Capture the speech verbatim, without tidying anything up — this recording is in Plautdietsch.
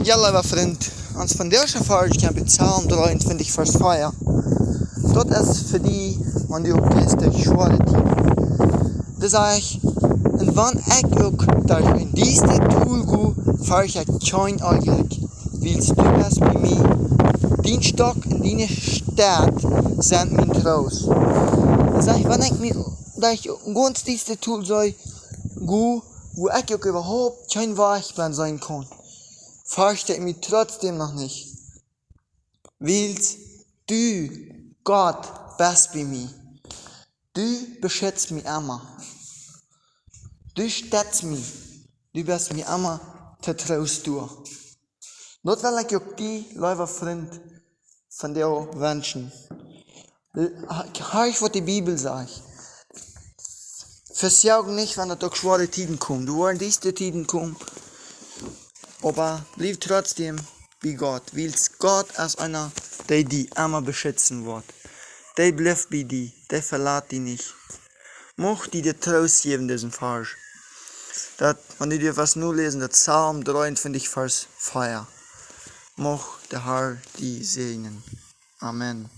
Jo, leewa Frint, ons vondoagschen Varsch kjemt ut Psalm dreeuntwintich, Varsch vea. Daut es fa die, wan du uk best derch schwoare Tieden. Doa sajcht: "Un wan ekj uk derch een diestret Tol go, fercht ekj kjeen Onjlekj, wiels du best bie mie. Dien Stock un diene Staff sent mien Troost." Doa sajcht: "Wan ekj mie derch een gaunz diestret Tol soo go, wua ekj uk äwahaupt kjeen Wajch bie seenen kaun, fercht ekj mie trotzdäm noch nich. Wiels du, Gott, best bie mie. Du beschitst mie emma. Du stetst mie. Du best mie emma to Troost doa." Daut well ekj uk die, leewa Frint, vondoag wenschen. Horch, waut de Bibel sajcht. Vesoag nich, wan et uk schwoare Tieden komen. Doa woaren diestre Tieden komen. Oba bliew trotzdäm bie Gott, wiels Gott es eena, dee die emma beschitzen woat. Dee blift bie die, dee velat die nich. Mucht die de Troost jäwen, disen Varsch. Daut, wan du dee waut noläsen, daut Psalm dreeuntwintich, Varsch vea. Mucht de Herr die säajnen. Amen.